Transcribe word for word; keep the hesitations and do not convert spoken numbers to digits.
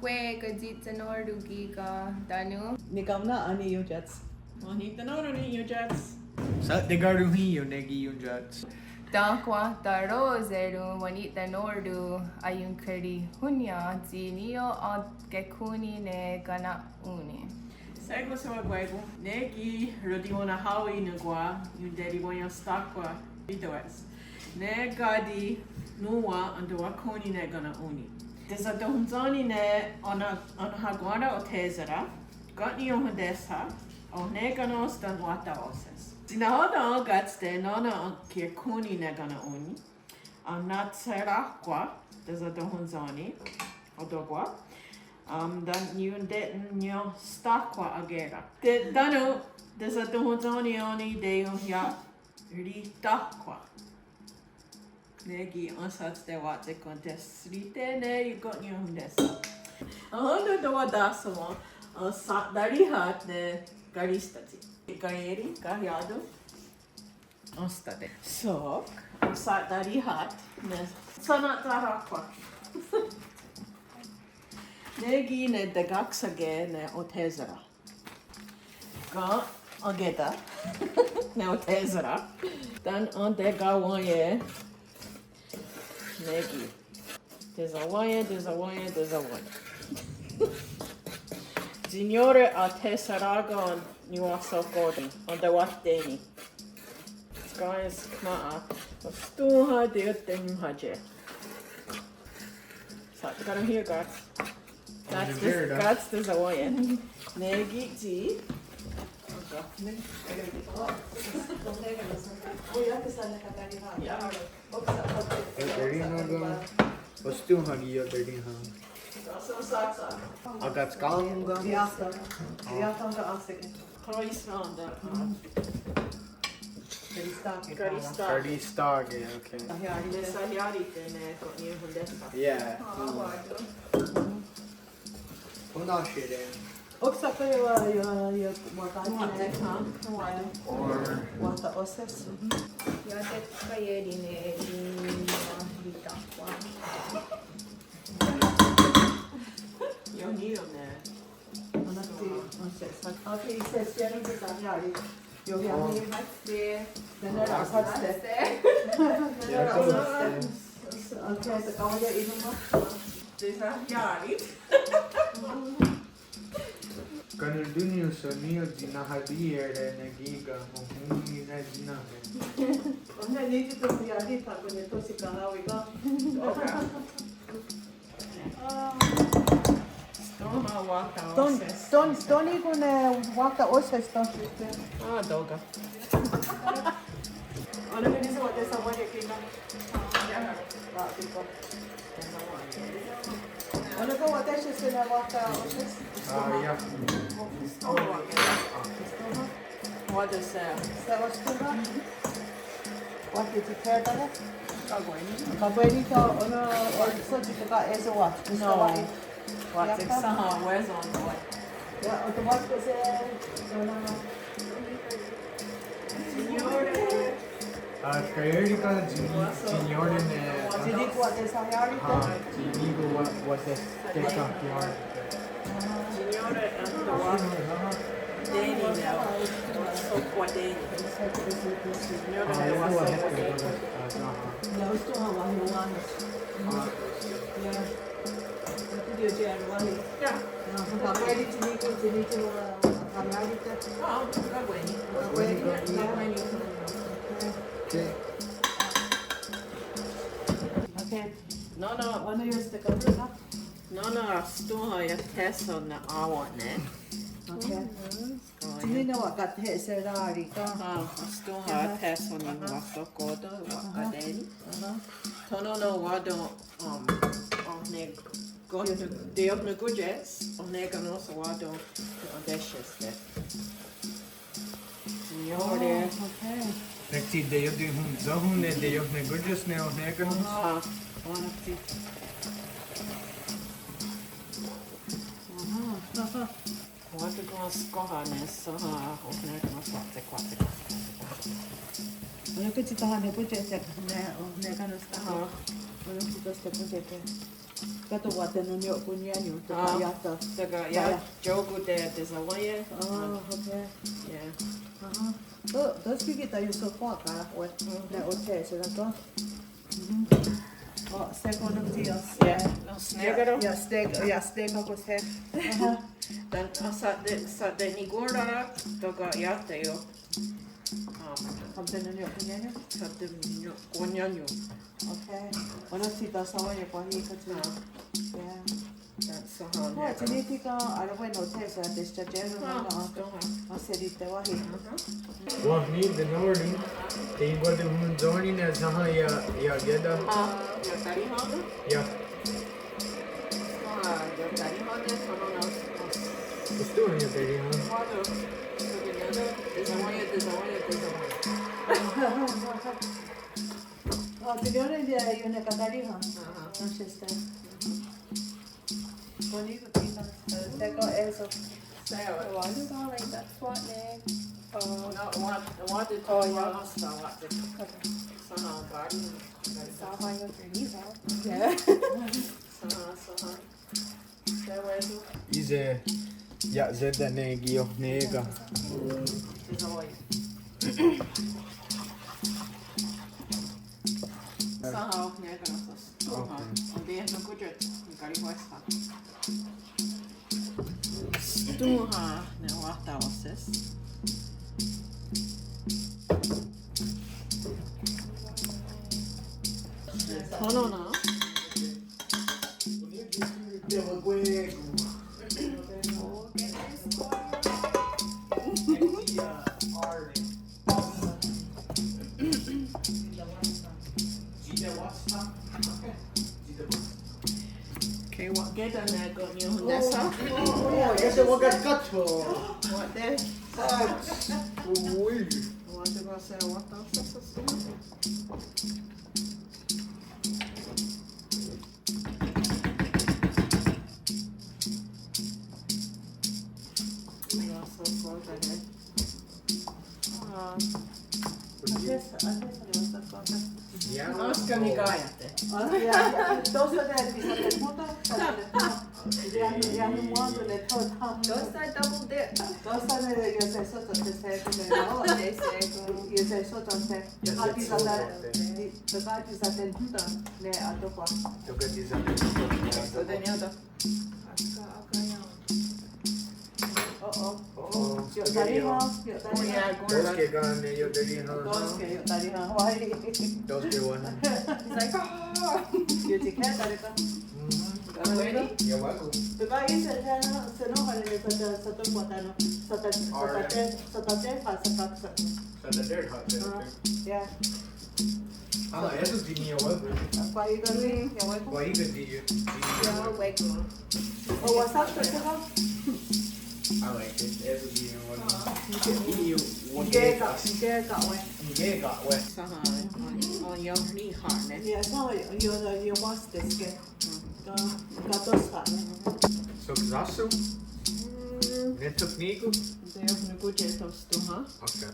Kwah káti' tenohró' kí:ken tánon'. Nikaóna' ó:ni' iontiáts. Ó:ni' tenohró' ni' iontiáts. Sha'tekaronhí:io' ne kí: iontiáts. Tenkwah taró:seron' wa'ni'tenohró' aionkarihónnien' tsi ní:ioht akekhón:ni' ne kana'ón:ni'. Shé:kon sewakwé:kon ne kí: rotiwennahà:wi nonkwá:s ionterihwaienstà:kwa rí:tawes ne káti' nonkwá:s entewakhón:ni' ne kana'ón:ni'. Tesatonhwentsó:ni ne enhakwén:ten' othè:sera, ken' niiohontésha, ohné:kanos tánon' wáhta óshes. Tsi nahò:ten' kátste' nó:nen enkekhón:ni' ne kana'ón:ni', enhatsheráhkwa tesatonhwentsó:ni, otóhkwa, um, tánon' ionte'niénhstà:kwa akè:ra. Te, tánon' tesatonhwentsó:ni ó:ni' teionhiahrihtáhkwa. Ne kí: enhsátste' wa'tsekonhtéshri'te' ne ken' niiohontésha. Ahón:ton' tewatahsón:wa, uh, sha'tarihá:t ne karístatsi'. Kaié:ri, kahiá:ton'. Énstate'. Sok, sha'tarihá:t ne shanatsheráhkwa. Ne kí: ne tekáksake' ne othè:sera. Ken' akè:ta' ne othè:sera. Tánon' entekawén:ie' ne kí: tesawén:ie', tesawén:ie', tesawén:ie'. Tsi niió:re athè:sera'kèn:'a niwahsohkò:ten' entewahté:ni'. Tká:ien' skennèn:'a ostòn:ha teiotenniónhahse'. Sha'tekaronhí:io' káts. Káts tes-, káts tesawén:ie'. Ne kí: tsi. Ioterí:nen ken' ostòn:ha ki' ioterí:nen. Akatskà:nonhk. Karistá:ke'. Karistá:ke', okay. Sahiá:rite'. Ne sahiá:rite' ne ken' niiohontésha. Yeah. Ó:nen' shì:re'. Ó:nen' ká:ti' wa, ya, ya, wa'tè:ne'. Or wa'tè:ne'. Ia'té:kon' kaié:ri ne, ne, ne, Ioní:io' ne. Ó:nen' ká:ti', ó:nen' ká:ti', okay, ise' sié:nonte' sahiá:ri. Iohiá:ri. Iohiá:ri. Okay, sahiá:ri. Kanontónnion són:ni' tsi nahatiié:re' ne kí:ken, ohón:ni' ne tsi nahò:ten'. Ó:nen' ní:tsi tó:ka' sahiá:ri, tánon' ne tó:ka' sahiá:ri ken'. Okay. Tó:ni' kon ne wáhta óshes tó:ni'. Ah, tó:ka'. Ó:nen' ká:ti' wa'tesawá:nen' kí:ken. Ó:nen' ká:ti' wa'tesawá:nen' ne wáhta óshes. Ah, yeah. What is that? Is that what's going on? What did you care about it? Kakwé:ni. Kakwé:ni, so, oh, no, oh, so did you got as a what? No. What, like, somehow, where's on the what? Yeah, oh, the what was it? No, no, no. Señores. Ah, kaié:ri ken' tsi, tsi niió:re ne. Tsi ní:kon wa'tesahiá:rite'. Ah, tsi ní:kon wa, wa'te, tesahiá:rite'. Tsi niió:re ne wa'teni' ne wa'tsohkwateni'. Tsi niió:re ne wa'tsohkwateni'. Yeah. Okay. Nó:nen, nó:nen ahstón:ha iah tésha ne á:wen'ne'. Okay. Tsi ní:ioht ne wa'kathe'será:ri'. Aha, ahstón:ha tésha ne wa'tsohkwá:ton, wa'kateni'. Aha. Tó:nen ne wá:ton, um, oh ne, teiohnekón:tie's, oh ne ká:nen wá:ton, oh tésha. Señores. Oh, okay. Nek tsi teiohnekón:tie's, teiohnekón:tie's ne oh ne ká:nen. Aha, oh, nek tsi. Aha, aha. Wá:ton ken' skó:ha ne, aha, oh ne ká:nen wa'tse, wa'tse, wa'tse. Ó:nen' ká:ti' tahanepóntie' ne, oh ne ká:nen. Aha. Ó:nen' ká:ti' tahanepóntie'. Ká:ton wa'teneni'okwennié:nion, tóka' iah ta. Tóka' iah, iah. Ió:kweh te, tesawén:ie. Oh, okay. Yeah. Aha. Tó, tó:ske ki' taiosonhsawá:ka's, we, ne othè:se, tóka'. Mhm. Oh, shé:kon nok tsi iah. Yeah. Iah, iah, sté:kon, iah, sté:kon, iah, sté:kon, kó:se. Aha. Then, ah, sha'te, sha'te'nikòn:ra, tóka' iah teio. Ah, wa'teneni'okwennié:nion? Wa'teneni'okwennié:nion. Okay. Ó:nen tsi taiosonhsawá:ka's, wahí ká:ti. Ah. Yeah. That's so hard. Wa'tsi ní:tsi ken, ah, bueno, tsi, tsi, tsi, tsi, ah, no, no, no. Wahí. Wahí, good morning. Teionkwatenhontsó:ni ne sénha iah, iah Keta. Ah, iah Karihà:ne? Yeah. Ah, iah Karihà:ne, no, no, no. What's doing iah Karihà:ne? Wa'tsi, tesawén:ie, tesawén:ie, tesawén:ie. Oh, tsi ioiá:nen ne Katarina. Aha. No, she's there. What do you think of the, the go eso? Seo. Wa'tsi, like, that's what, like, uh, no, what, what did, oh, yeah. Okay. Sénha, body. Sénha, your journey, huh? Yeah. Sénha, sénha. Í:se, iah Keta ne kí: ohné:ka'. Sénha, ohné:ka'. Okay. Stón:ha ne wáhtawa's. Tó:nen. Okay, wa'kè:ta ne koniió:ron. Oh, oh, oh, ya se wa'katkáhtho. Wa'té. Ah, uy. Wa'té, wa'té, wa'té. Tó:ske niká:iate'. Tó:ske niká:iate'. Tó:sa double dip. Tó:sa ne, ya se sótsa, ya se sótsa. Tó:sa ne, tó:sa ne, tó:sa ne, tó:sa ne, Oh, oh. Tó:ske ken ne ioterihán. Tó:ske ioterihán. Tó:ske wen. He's like, "Ah." You're welcome. Ah, eso tsi niió:wen. Kwah í:ken tsi niió:wen. Kwah í:ken tsi niió:wen. Oh, what's up, Jessica? I like it. Eso tsi niió:wen. Nké:ka', nké:ka' we. Nké:ka' we. Sénha, on, on iohrihà:ne. Yeah, sénha, io, io, iohwásteske. Ka, katóshà:ne. Sok sáhson? Ne thok ní:kon? Tó:ke, tó:ke, tó:ke, huh? Okay.